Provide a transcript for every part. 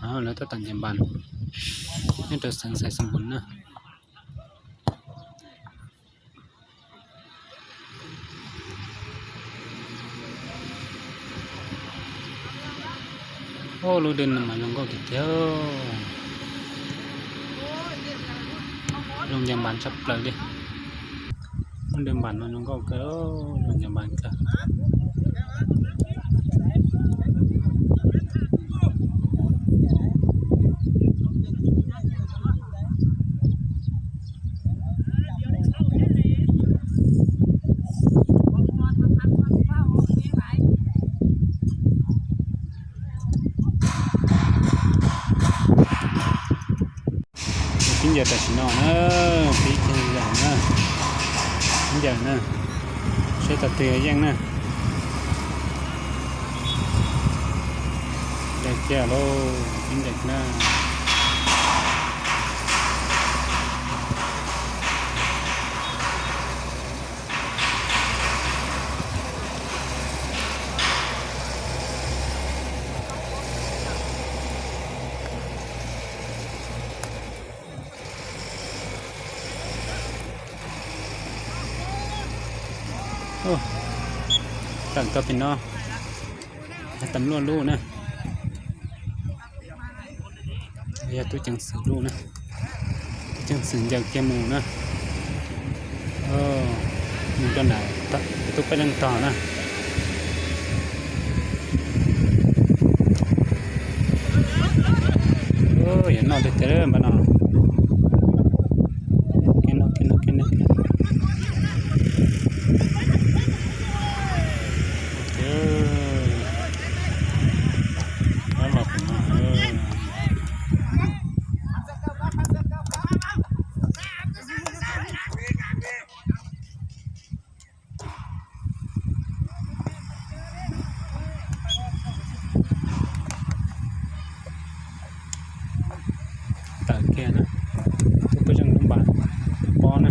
Lawv tab tom ncaws npas nyob rau xeev Xais Xeem Npus na. Lub dej no mas zoo nkauj tiag tiag. Zoo ncaws npas tshaj plaws li. Lub dej npas no zoo nkauj kawg, zoo ncaws npas kawg. Pib ncaws tam sim no na, pib ncaws na, pib ncaws na, seb tau twg yeej na. Ncaws kiag lauj, pib ncaws na. Tawm tau pem no, yog tam luaj lub na. Yog tub ceev xwm lub na. Tub ceev xwm ncaws kiag mus na. Mus rau nram tub Paj Leej tog na. Yuav noj tiag tiag npaj no. Tawm kiag na, tub Paj Leej lub npas pob na.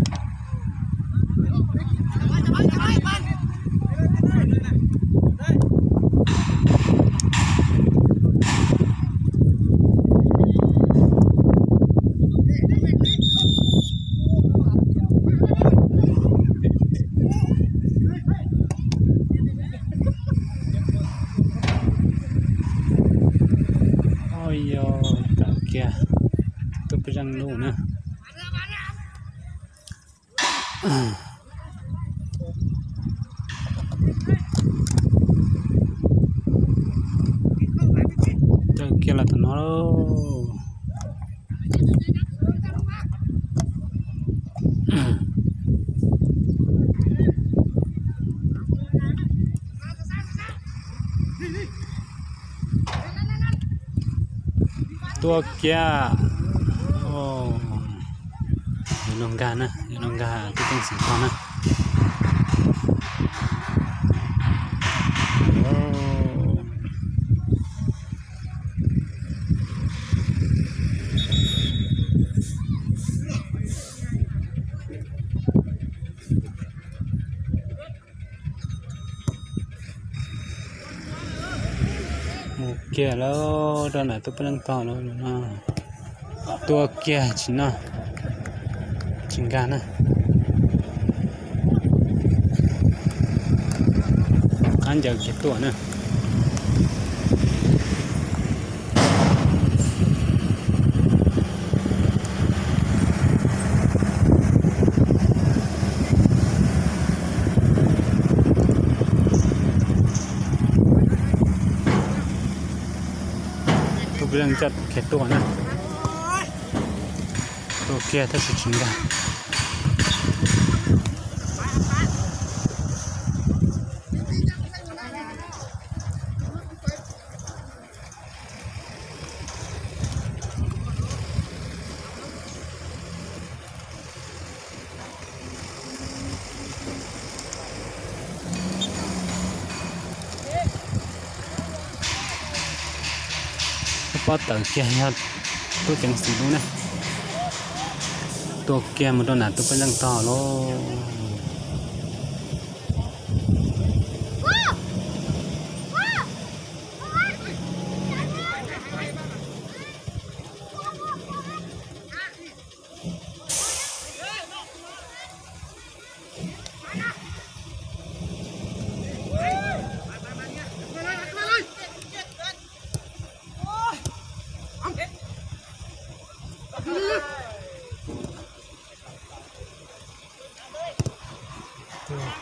Yog tawm kiag tub Paj Leej lub na. Tawm kiag los tom no lauj. Tua kiag. Yuav noj nkag na, yuav noj nkag tub ceev xwm tog na. Mus kiag lawm, rau nram tub Paj Leej tog lawm no. Tua kiag tsis noj, tsis nkag na. Qab ncaws kiag tuaj na. Tub Paj Leej coj kiag tuaj na. Tua kiag tab sis tsis nkag. Pob tawm kiag yog tub ceev xwm lub na. Tua kiag mus rau nram tub Paj Leej tog lauj.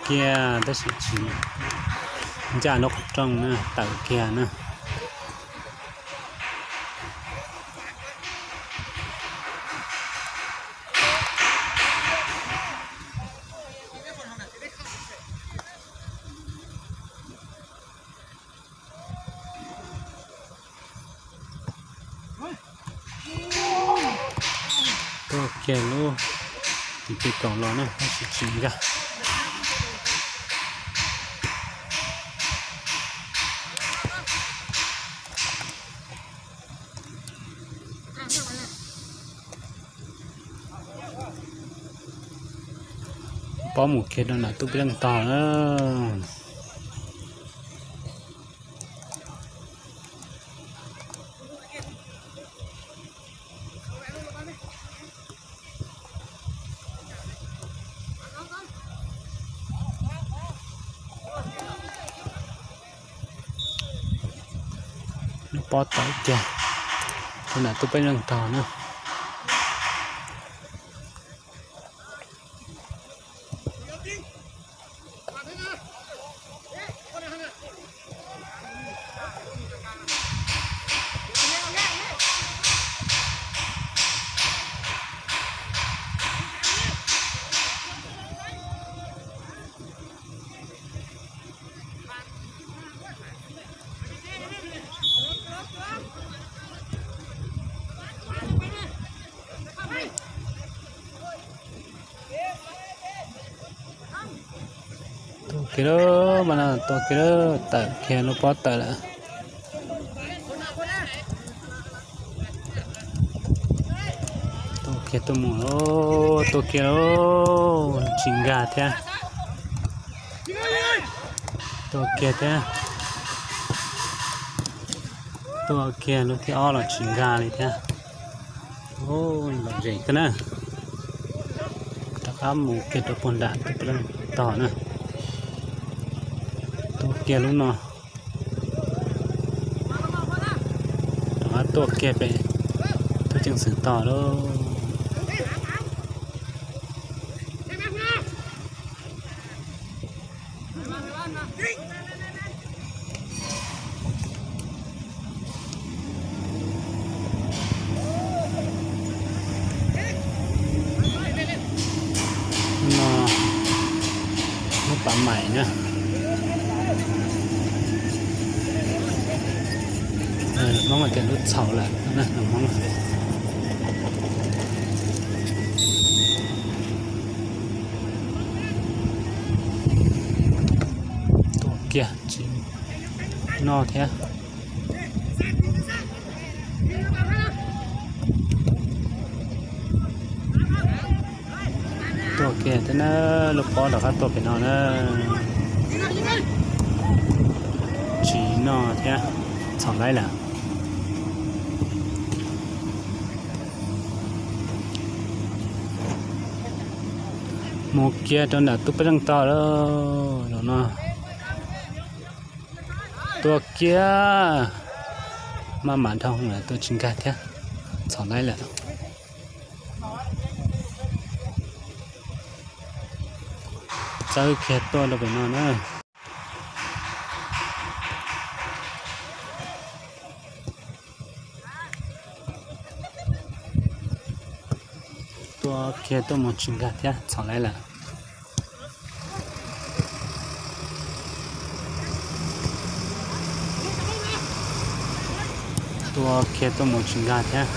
Kiag tab sis tsis ncaj lub qhov rooj na, tawm kiag na. Tuaj kiag lub tim peb kaum los na, tab sis tsis nkag. Pob mus kiag rau nram tub peb leej tog na. Lub pob tawm kiag rau nram tub peb leej tog na. Tuaj kiag lawm, mas no tuaj kiag lawm, tawm kiag lub pob tawm lawm. Tuaj kiag tuaj mus, tuaj kiag lawm, tsis nkag thiab. Tuaj kiag thiab. Tuaj kiag lub thib ob los tsis nkag li thiab. Lom zem kawg na. Rov qab mus kiag rau puag nram tub peb leej tog na. Tuaj kiag lub no. Rov qab tuaj kiag pem tub ceev xwm tog lauj. No, lub pas maim na. Hmoob tias lub txhaum lawm, Hmoob. Tuaj kiag tsis noj thiab. Tuaj kiag thiab na, lub pob rov qab tuaj pem no na. Tsis noj thiab, txhaum laib lawm. Mus kiag rau nram tub peb leej tog lawm no. Tuaj kiag, maj mam dhau lawm, tuaj tsis nkag thiab, txhaum laib lawm. Txawb kiag tuaj rau pem no na. Tuaj kiag tuaj mus tsis nkag thiab, txhaum laib lawm. Tuaj kiag tuaj mus tsis nkag thiab.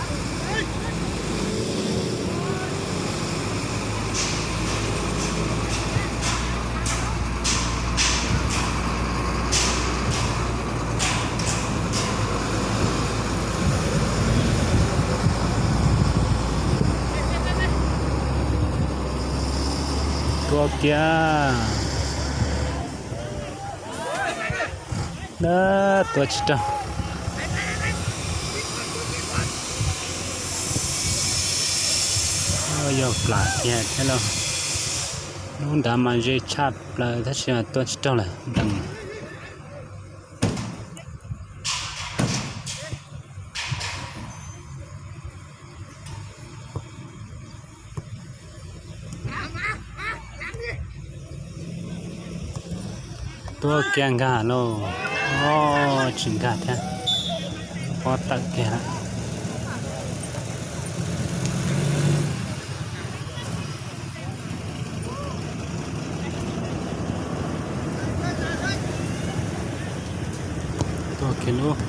Tuaj kiag. Na, tuaj tsis raug. Yog plam kiag thiab lauj. Lub nrad mas ze tshaj plaws tab sis mas tuaj tsis raug lawm, nplees. Tuaj kiag nkag lauj. Tsis nkag thiab. Pob tawm kiag lawm. Tuaj kiag lub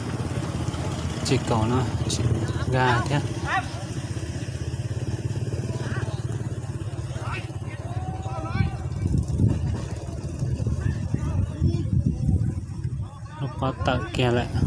tsis kaum no tsis nkag thiab. Lub pob tawm kiag lawm.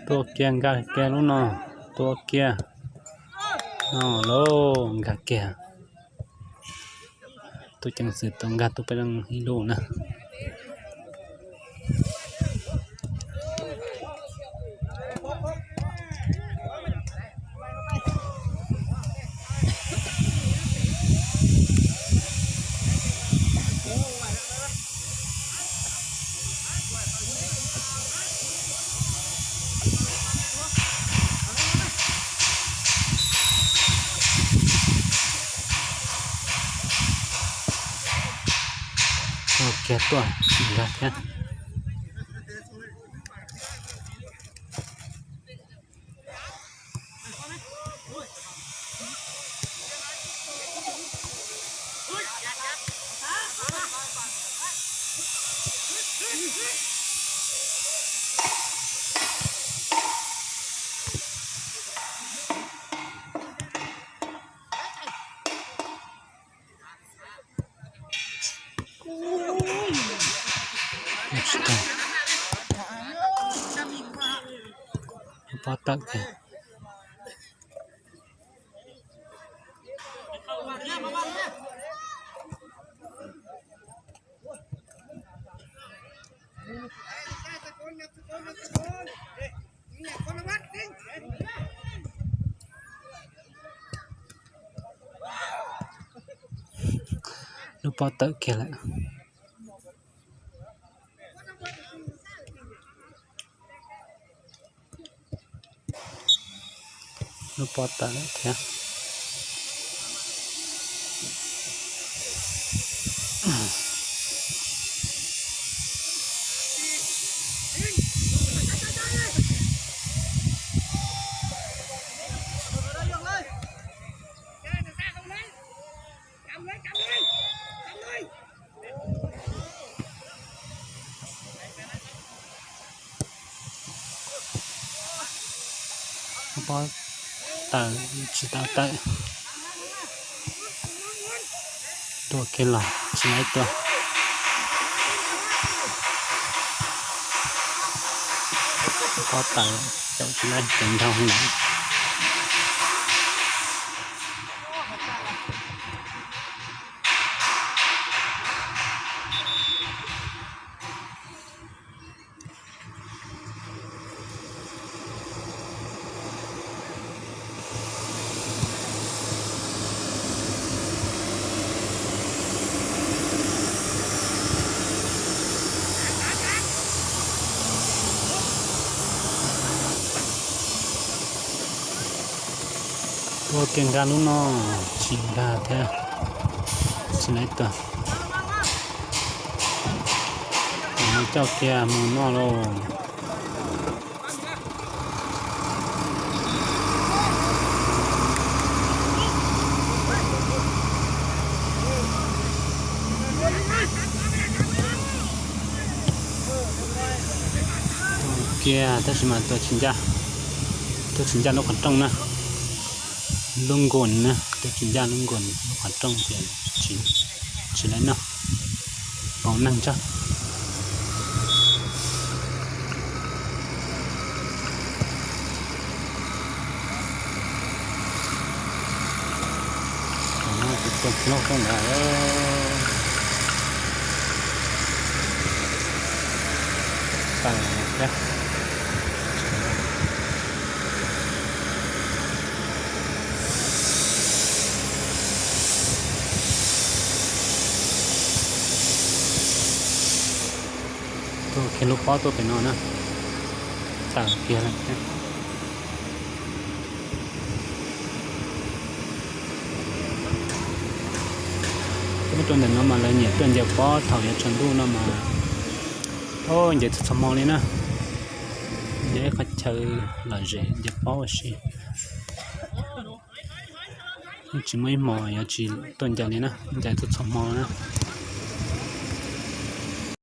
Tuaj kiag nkag kiag lub no, tuaj kiag no lauj, nkag kiag. Tub ceev xwm tau nkag tub peb leeg ib lub na. Kiag tuaj tsis nkag thiab. Pob tawm kiag. Lub pob tawm kiag lawm. Lub pob tawm lawm thiab. Pob tawm tsis tau tawm. Tuaj kiag los tsis laib tuaj. Pob tawm caum tsis laib ces nrau lawm. Tuaj kiag nkag lub no tsis nkag thiab. Tsis laib tuaj. Mus coj kiag mus noj lauj. Kiag tab sis mas tua tsis ncaj, tua tsis ncaj lub qhov rooj na. Lub nkus na, tua tsis ncaj lub nkus lub qhov rooj ces tsis laib noj, paus neeg tso. Tuaj khiav lub pob ntawd. Tawm thiab. Tuaj khiav lub pob tuaj pem no na. Tawm kiag lawm thiab. Nyob rau ntawm no mas lawv nyiam tuaj ncaws pob thaum yuav tsaus ntuj no mas, o, ncaws txhua txhua hmo li na. Nyob ib qhov chaw lom zem ncaws pob ua si. Tsis muaj ib hmo yuav tsis tuaj ncaws li na, ncaws txhua txhua hmo na.